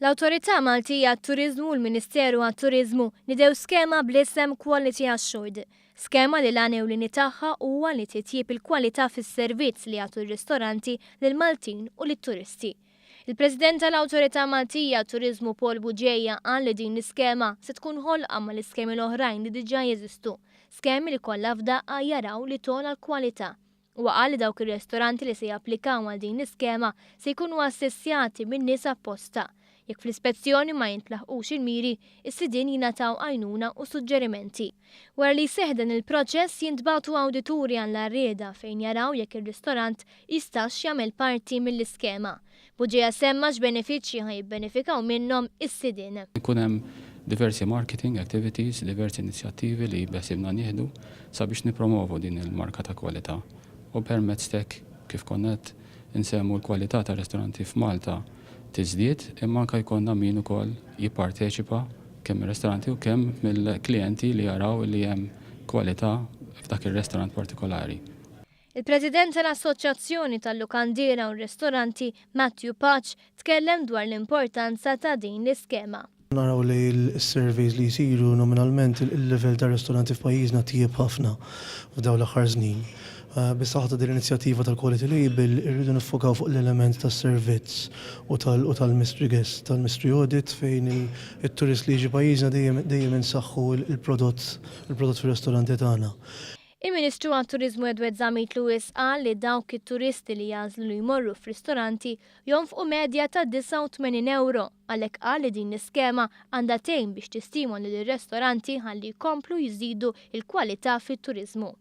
L-Awtorità Maltija għat-Turiżmu u l-Ministeru għat-Turiżmu nidew skema bl-isem Quality Assured. Skema li l-għan ewlieni tagħha huwa li titjieb il-kwalità fis-servizz li jagħtu r-ristoranti lill-Maltin u lit-turisti. Il-President tal-Awtorità Maltija għat-Turiżmu Paul Bugeja qal li din l-iskema se tkun ħolqa mal-iskemi l-oħrajn li diġà jeżistu. Skemi li kollha f'daqqa jaraw li togħla l-kwalità. Huwa qal li dawk ir-restoranti li se japplikaw għal din l-iskema se jkunu assessjati minn nies apposta. Jekk fl-ispezzjoni ma jintlaħqux il-miri, is-sidien jingħataw għajnuna u suġġerimenti. Wara li jseħħ dan il-proċess jintbagħtu awdituri għall-għarrieda fejn jaraw jekk ir-ristorant jistax jagħmel parti mill-iskema. Bugeja semma x'benefiċċji ħa jibbenefikaw minnhom is-sidien. Ikun hemm diversi marketing activities, diversi inizjattivi li beħsiebna nieħdu sabiex nippromovu din il-marka ta' kwalità. U permezz t'hekk, kif konna qed insemmu l-kwalità tar-ristoranti f'Malta tiżdied, imma anke jkollna min ukoll jipparteċipa kemm mir-ristoranti u kemm mill-klijenti li jaraw li hemm kwalità f'dak ir-restorant partikolari. Il-President tal-Assoċjazzjoni tal-Lukandiera u r-Ristoranti, Matthew Pace, tkellem dwar l-importanza ta' din l-iskema. Naraw li l-surveys li jsiru nominalment il-livell ta' ristoranti f'pajjiżna tjieb ħafna f'dawn l-aħħar snin. Bis-saħħa ta' din l-inizjattiva tal-Quality Label irridu niffokaw fuq l-element tas-servizz u tal-mystery guest, tal-mystery audit fejn it-turist li jiġi pajjiżna dejjem dejjem insaħħu l-prodott il-prodott fir-ristoranti tagħna. Il-Ministru għat-Turiżmu Edward Zammit Lewis qal li dawk it-turisti li jagħżlu li jmorru f'ristoranti jonfqu medja ta' 89 ewro, għalhekk qal li din l-iskema għandha tgħin biex tistimola lir-restoranti ħalli jkomplu jżidu l-kwalità fit-turiżmu.